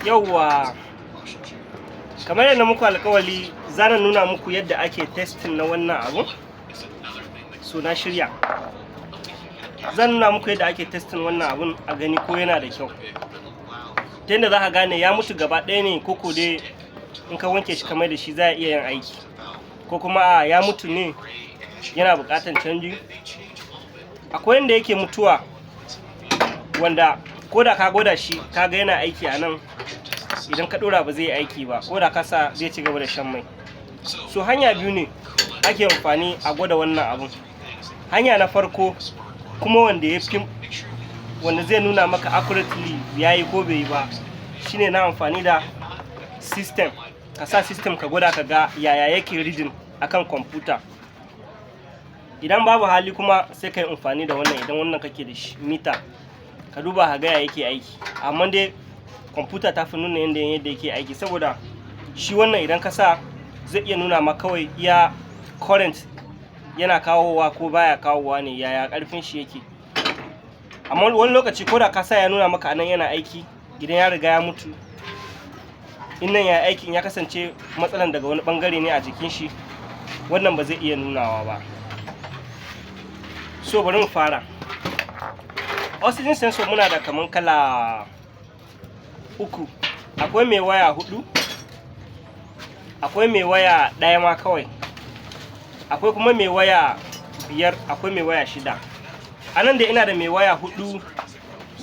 Yauwa, kamar yadda muku alkawali, zan nuna muku yadda ake testing na wannan abun. So na shirya, zan nuna muku yadda ake testing wannan abun a gani ko yana da kyau, ta yadda za ka gane ya mutu gaba ɗaya ne, ko ko dai in ka wanke shi kamar da shi za a iya yin aiki, ko kuma a ya mutu ne yana buƙatar canji. Akwai yadda yake mutuwa wanda ko da ka gwada shi ka ga yana aiki a nan, idan ka ɗora ba zai yi aiki ba, ko da ka sa zai ci gaba da shan mai. So hanya biyu ne ake amfani a gwada wannan abun. Hanya na farko kuma wanda ya fi, wanda zai nuna maka accurately ya yi ko bai yi ba, shine na amfani da system. Ka sa system ka gwada ka ga yaya yake reading akan kwamfuta. Idan babu hali kuma, sai ka yi amfani da wannan, idan wannan kake da shi, mita, ka duba ka ga ya yake aiki. Amma dai kwamfuta ta fi nuna yadda yake aiki, saboda shi wannan idan ka sa zai iya nuna ma kawai iya current yana kawowa ko baya kawowa ne, yaya karfin shi yake. Amma wani lokaci ko da ka sa ya nuna maka anan yana aiki, idan ya riga ya mutu, in nan ya aikin ya kasance matsalan daga wani bangare ne a jikin shi, wannan ba zai iya nunawa ba. So bari mu fara. Oxygen sensor muna da kaman kala uku. Akwai mai waya hudu, akwai mai waya ɗaya ma kawai, akwai kuma mai waya biyar, akwai mai waya shida. A nan da ina da mai waya hudu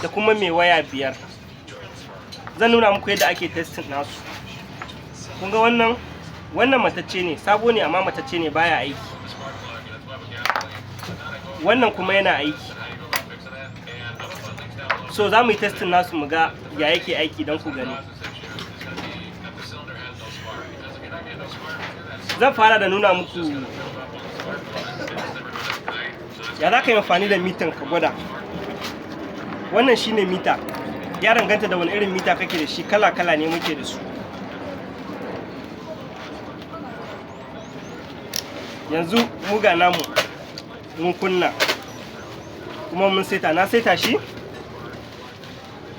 da kuma mai waya biyar. Zan nuna muku yadda ake testing nasu. Kun ga wannan, wannan matacce ne, sabo ne amma matacce ne, baya aiki. Wannan kuma yana aiki. So za mu yi testing nasu mu ga ya yake aiki don ku gani. Zan fara da nuna muku ya za ka yi amfani da mitan ka gwada. Wannan shine mita. Ya danganta da wani irin mita kake da shi, kala-kala ne muke da su. Yanzu mu ga namu mun kunna kuma mun saita. Na saita shi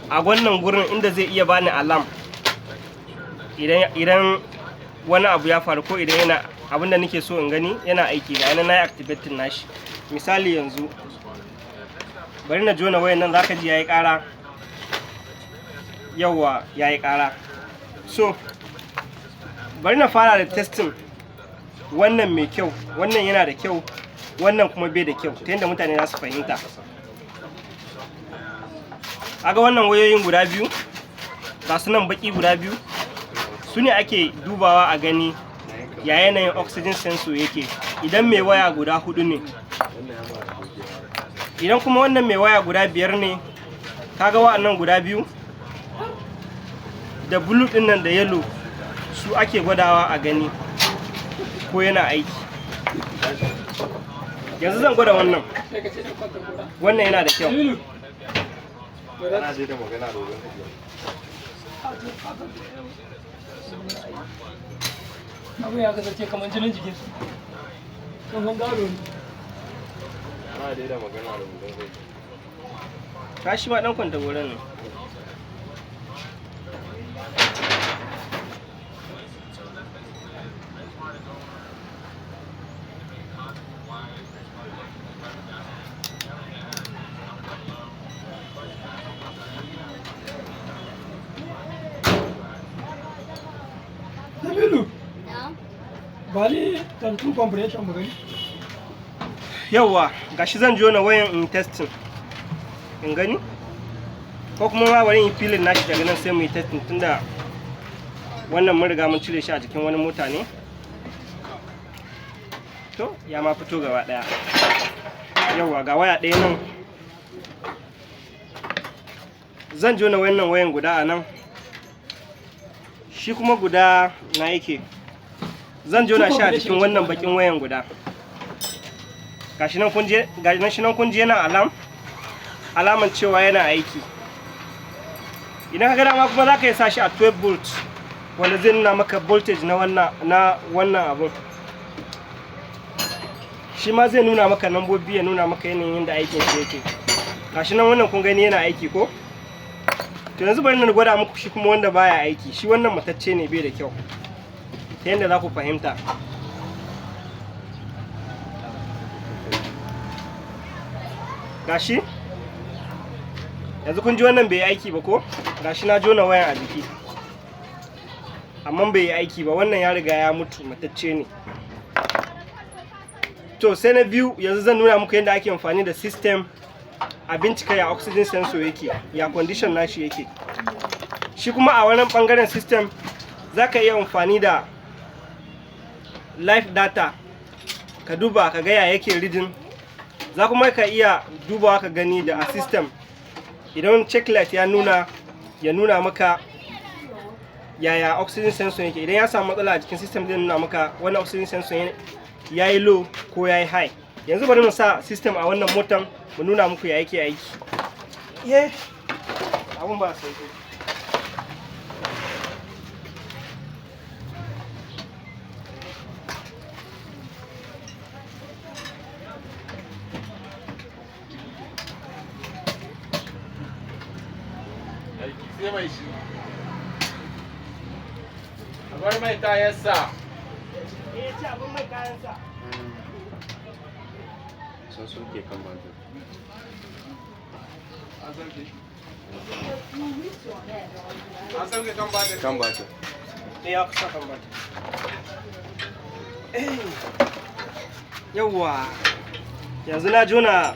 a wannan gurin inda zai iya bani alarm idan wani abu ya faru, ko idan yana abin da nake so in gani yana aiki. Ga yana na yi activating nashi. Misali yanzu bari na jona wayan nan, zaka ji yayi ƙara. Yawwa, yayi ƙara. So bari na fara da testing wannan mai kyau. Wannan yana da kyau, wannan kuma bai da kyau, ta yadda mutane za su fahimta. Aga wannan wayoyin guda biyu, ga su nan baki guda biyu, su ne ake dubawa a gani ya yanayin oxygen sensor yake idan mai waya guda hudu ne. Idan kuma wannan mai waya guda biyar ne, kaga wa'annan guda biyu da blue din nan da yellow, su ake gwadawa a gani ko yana aiki. Yanzu zan gwada wannan. Wannan yana da kyau. Ana je da magana da wurin. Abin ya kasance kamar jinin jikinsu, kamar gado ne. Ana dai da magana da wurin. Ka shi ma dan kwanta goran ne. Jamilu, ba ni tantu comprehension mu gani. Yauwa, gashi zan jona wayan in testing in gani, ko kuma ma bari in yi filin nashi daga nan sai mu yi testing, tunda wannan mun riga mun cire shi a jikin wani mota ne. To ya ma fito gaba daya. Yauwa, ga waya ɗaya nan. Zan jona wannan wayan guda a nan, shi kuma guda na yake zan jona shi a jikin wannan bakin wayan guda. Gashi nan kun je, gashi nan kun je yana alarm, alaman cewa yana aiki. Idan ka ga dama kuma za ka yi sa shi a 12 volt, wanda zai nuna maka voltage na wannan abun. Shi ma zai nuna maka lambobi, ya nuna maka yanayin yadda aikin shi yake. Gashi nan wannan kun gani yana aiki ko. To yanzu bari na gwada muku shi kuma wanda baya aiki. Shi wannan matacce ne, bai da kyau, ta yadda za ku fahimta. Gashi yanzu kun ji wannan bai yi aiki ba ko? Gashi na jona wayan a jiki, amma bai yi aiki ba. Wannan ya riga ya mutu, matacce ne. To sai na biyu, yanzu zan nuna muku yadda ake amfani da system a bincika ya oxygen sensor yake, ya condition nashi yake. Shi kuma a wannan bangaren system, za ka iya amfani da live data ka duba ka ga ya yake reading. Za kuma ka iya dubawa ka gani da a system, idan check light ya nuna, ya nuna maka yaya oxygen sensor yake. Idan ya samu matsala a jikin system, zai nuna maka wannan oxygen sensor ya yi low ko ya yi high. Yanzu bari mu sa system a wannan motan, mu nuna muku ya yake aiki. Ye, abun ba sauki. Aiki sai mai shi. A bar mai kayansa. Eh, ce abin mai kayansa. Sun soke kan batir. An sauke. An sauke kan batir. Kan batir. Eh, ya kusa kan batir. Yawwa, yanzu na jona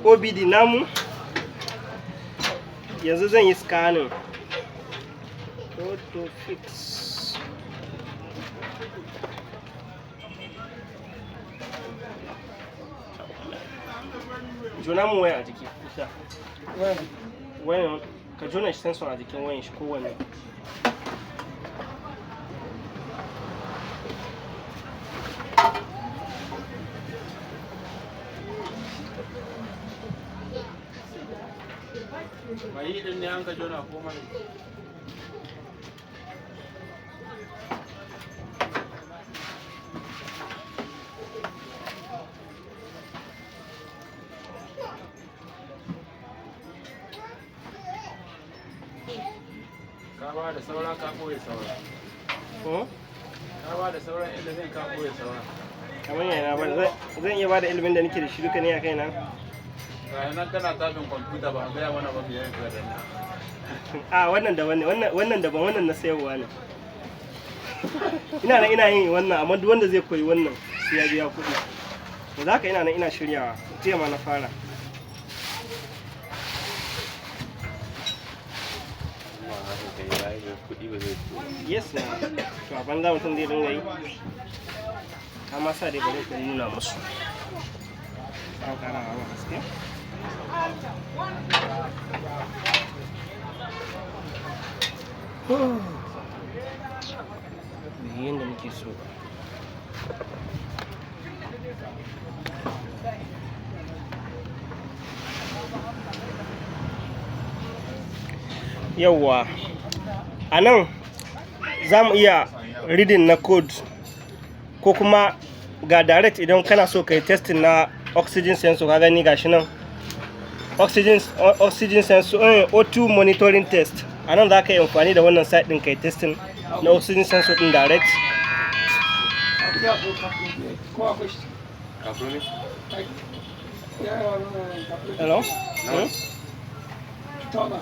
OBD namu. Yanzu zan yi scanning, auto fix. Jona mu waya a jiki isa wayan ka jona shi, sensor a jikin wayan shi kowanne. Mai yi din ne an ka jona ko mai. Ka ba da saura, ka ɓoye saura. Ka ba da sauran ilimin, ka ɓoye saura. Kamar yana ba zan iya bada ilimin da nake da shi duka ne a kaina. Ga nan kana tafin kwamfuta, ba a gaya mana ba biyar ka da A wannan daban ne, wannan daban, wannan na sayarwa ne. Ina nan ina yin wannan, amma duk wanda zai koyi wannan sai ya biya kuɗi. To za ka ina nan ina shiryawa, jiya ma na fara. Amma haka kai ya yi kuɗi ba zai fito ba. Yes na, to a banza mutum zai dinga yi? Amma sa dai bari in nuna musu. An ƙara wa haske. Bai yi yadda muke so ba. Yawwa, a nan za mu iya reading na code, ko kuma ga direct idan kana so ka yi testing na oxygen sensor. Ka gani, gashi nan oxygen sensor, O2 monitoring test. A nan za ka yi amfani da wannan site din ka yi testing na oxygen sensor din direct. Akwai akwai kafin ko akwai shi. Kafin ne? Ya kafin. Hello? Nawa? Tona.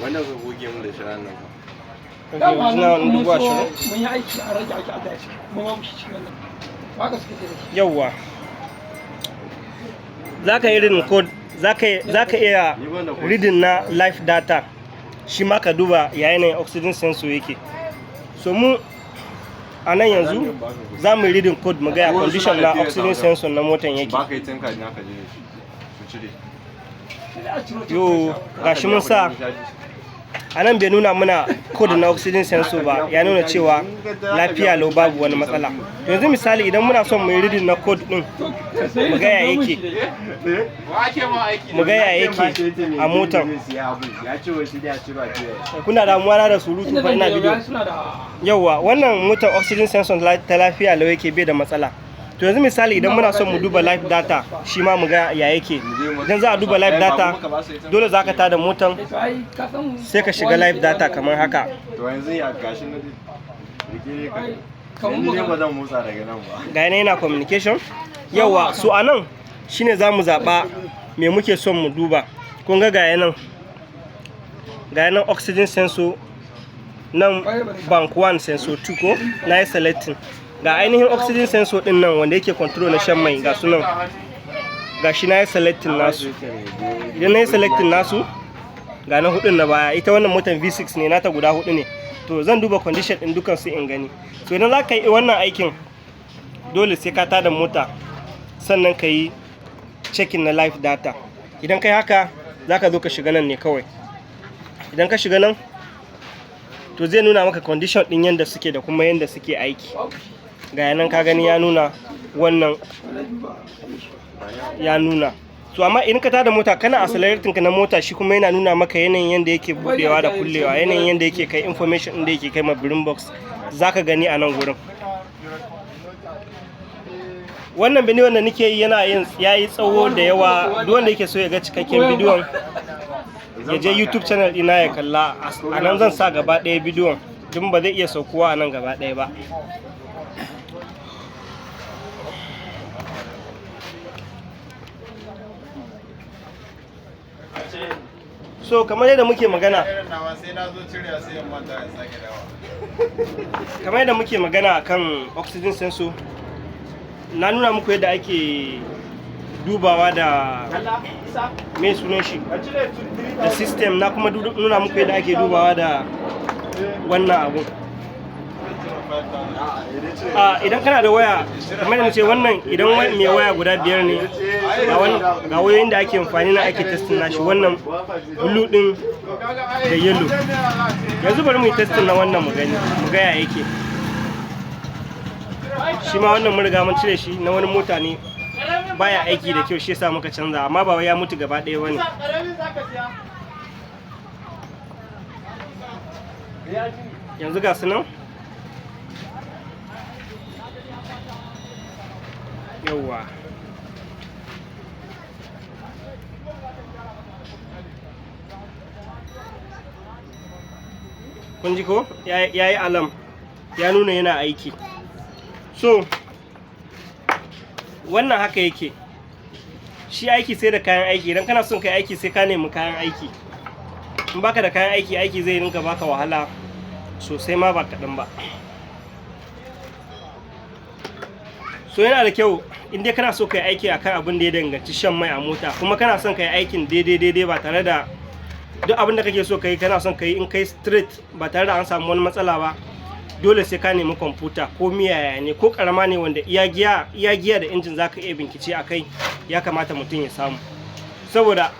Wannan ka goge mun da shi ranar ba. Dama Na nan mun dubu so ashirin. mun yi aiki, an rage aiki a dashi mun ba mu shi cikin wannan ba ka suke da shi. Yawwa, za ka yi reading code, za ka iya Ni ban da code. reading na live data shi ma, ka duba ya yanayin oxygen sensor yake. So mu a nan yanzu za mu yi reading code, mu ga ya condition na oxygen sensor na motan yake. Ba ka yi tinka na ka je da shi. Su cire. Sai dai a ciro ta. Yo, gashi mun sa a nan, bai nuna muna code na oxygen sensor ba, ya nuna cewa lafiya lau, babu wani matsala. To yanzu misali, idan muna son mu yi reading na code din, Sai mu ga ya yake. Wa ake ma aiki? Mu ga ya yake a motan. Ya ce wai sai dai a ciro a cire. Kuna damuwa na da surutu fa, ina bidiyo. Suna da Yauwa, wannan motar oxygen sensor ta lafiya lau yake, bai da matsala. To yanzu misali, idan muna son mu duba live data shi ma, mu ga ya yake. Idan za a duba live data, dole za ka tada motan, To ai ka san sai ka shiga live data kamar haka. To yanzu ya gashi na rike ne ka. Ai, kamar Yanzu dai ba magana. zan motsa daga nan ba. Ga yana yana communication. Yawa, so a nan shine za mu zaɓa me muke son mu duba. Kun ga ga yanan oxygen sensor nan, bank 1 sensor 2, ko na yi selecting ga ainihin oxygen sensor din nan wanda yake control na shan mai. Ga su nan, ga shi na yi selecting nasu. Idan na yi selecting nasu, ga na hudun na baya. Ita wannan motan V6 ne, nata guda hudu ne. To zan duba condition din dukan su in gani. So idan za ka yi wannan aikin, dole sai ka tada mota, sannan ka yi checking na live data. Idan kai haka, za ka zo ka shiga nan ne kawai. Idan ka shiga nan, to zai nuna maka condition din yadda suke da kuma yadda suke aiki. Ga yanan, ka gani, ya nuna wannan, ya nuna. To amma in ka tada mota, kana accelerating ka na mota, shi kuma yana nuna maka yanayin yadda yake budewa da kullewa, yanayin yadda yake kai information din da yake kai ma brain box, zaka gani a nan gurin. Wannan bidiyon da nake yi yana yin yayi tsawo da yawa. Duk wanda yake so ya ga cikakken bidiyon, ya je YouTube channel ɗina ya kalla. A nan zan sa gaba ɗaya bidiyon duk, ba zai iya saukuwa a nan gaba ɗaya ba. So kamar yadda muke magana, Irin nawa sai na zo cirewa sai in manta in sake dawa. kamar yadda muke magana akan oxygen sensor, na nuna muku yadda ake dubawa da me sunan shi, da system. Na kuma nuna muku yadda ake dubawa da wannan abun. A idan kana da waya, kamar da ce wannan, idan mai waya guda biyar ne, ga wayoyin da ake amfani na ake testing nashi, wannan blue din da yellow. Yanzu bari mu yi testing na wannan, mu gani, mu ga ya yake. Shi ma wannan mun riga mun cire shi, na wani mota ne baya aiki da kyau, shi yasa muka canza, amma ba wai ya mutu gaba ɗaya bane. Yanzu ga su nan. Yawwa, kun ji ko ya yi alarm, ya nuna yana aiki. So wannan haka yake. Shi aiki sai da kayan aiki. Idan kana son kai aiki, sai ka nemi kayan aiki. In baka da kayan aiki, aiki zai rinka baka wahala sosai ma, ba kaɗan ba. So yana da kyau, in dai kana so kai aiki akan abin da ya danganci shan mai a mota, kuma kana son kai aikin daidai daidai, ba tare da duk abin da kake so kai, kana son kai in kai straight ba tare da an samu wani matsala ba, dole sai ka nemi kwamfuta, ko miyaya ne, ko karama ne, wanda iya giya iya giya da injin zaka iya bincike a kai, ya kamata mutum ya samu. Saboda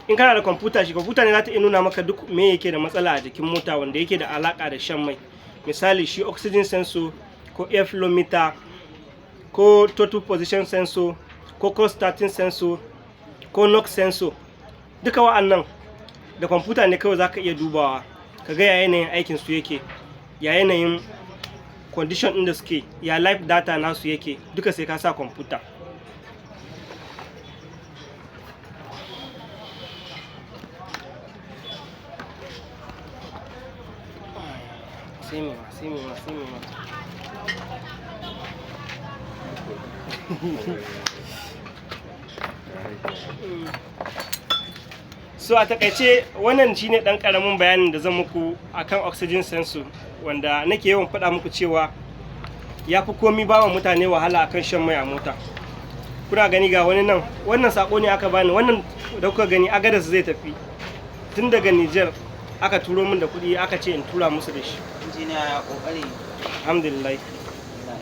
in kana da kwamfuta, shi kwamfuta ne za ta iya nuna maka duk me yake da matsala a jikin mota wanda yake da alaka da shan mai. Misali, shi oxygen sensor, ko air flow meter, ko total position sensor, ko cold starting sensor, ko knock sensor, duka wa'annan da kwamfuta ne kawai zaka iya dubawa ka ga ya yanayin aikin su yake, ya yanayin condition ɗin da suke, ya live data nasu yake. Duka sai ka sa kwamfuta. Sai mai ma, sai mai ma, sai mai ma. So a takaice, wannan shine dan karamin bayanin da zan muku akan oxygen sensor, wanda nake yawan faɗa muku cewa ya fi komi ba wa mutane wahala akan shan mai a mota. Kuna gani, ga wani nan. Wannan sako ne aka bani. Wannan da kuka gani, Agadas zai tafi. Tun daga Niger aka turo min da kuɗi, aka ce in tura musu da shi. Injiniya, ya kokari. Alhamdulillah.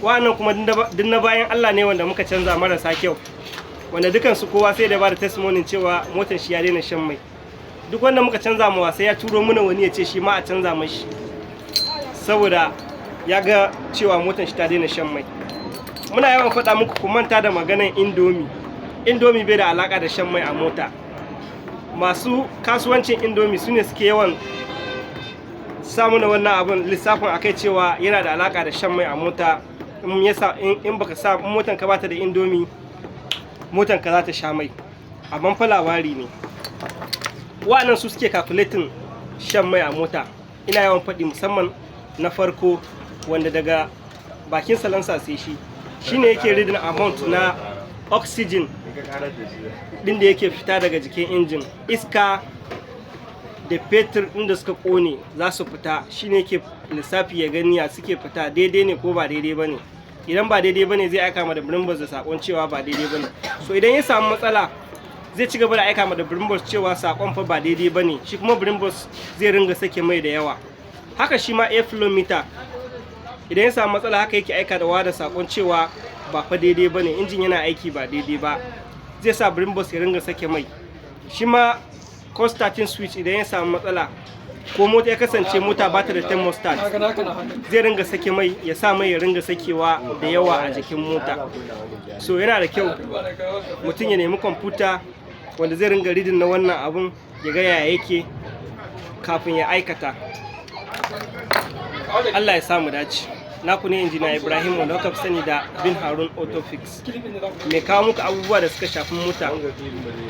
Wa'annan kuma duk na bayan Allah ne wanda muka canza marasa kyau, wanda dukansu kowa sai da ba da testimony cewa motar shi ya daina shan mai. Duk wanda muka canza mawa sai ya turo mana wani, ya ce shi ma a canza mashi, saboda ya ga cewa motar shi ta daina shan mai. Muna yawan faɗa muku, ku manta da maganan Indomie. Indomie bai da alaka da shan mai a mota. Masu kasuwancin Indomie su ne suke yawan samu na wannan abin lissafin akai cewa yana da alaka da shan mai a mota. In yasa in baka sa in motan ka bata da indomie, motan ka za ta sha mai. Amma fa labari ne. Wa'annan su suke calculating shan mai a mota. Ina yawan faɗi, musamman na farko wanda daga bakin salansa sai shi shine yake reading amount na oxygen In ka karar da shi. din da yake fita daga jikin injin. Iska da fetur din da suka kone za su fita, shine yake lissafi ya gani ya suke fita, daidai ne ko ba daidai bane. Idan ba daidai bane, zai aika ma da Brembos da sakon cewa ba daidai bane. So idan ya samu matsala, zai ci gaba da aika ma da Brembos cewa sakon fa ba daidai bane. Shi kuma Brembos zai ringa sake mai da yawa. Haka shi ma air flow meter, idan ya samu matsala, haka yake aika da wada sakon cewa ba fa daidai bane, injin yana aiki ba daidai ba, zai sa Brembos ya ringa sake mai. Shi ma cold starting switch, idan ya samu matsala ko mota ya kasance mota ba ta da thermostat, Haka naka na hannun. zai ringa sake mai, ya sa mai ya ringa sakewa da yawa a jikin mota. So yana da kyau mutum ya nemi kwamfuta wanda zai ringa reading na wannan abun, ya ga yaya yake kafin ya aikata. Allah ya samu dace. Naku ne Injiniya Ibrahim, wanda kuka fi sani da Bin Harun Autofix, mai kawo muku abubuwa da suka shafi mota,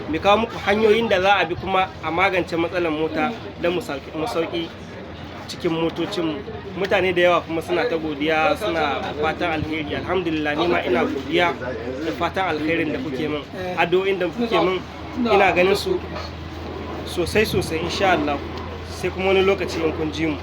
mai kawo muku hanyoyin da za a bi kuma a magance matsalar mota don mu sauki cikin motocinmu. Mutane da yawa kuma suna ta godiya, suna fatan alheri. Alhamdulillah, ni ma ina godiya da fatan alherin da kuke min. Addu'o'in da kuke min ina ganin su sosai sosai. Insha Allah sai kuma wani lokaci in kun ji mu.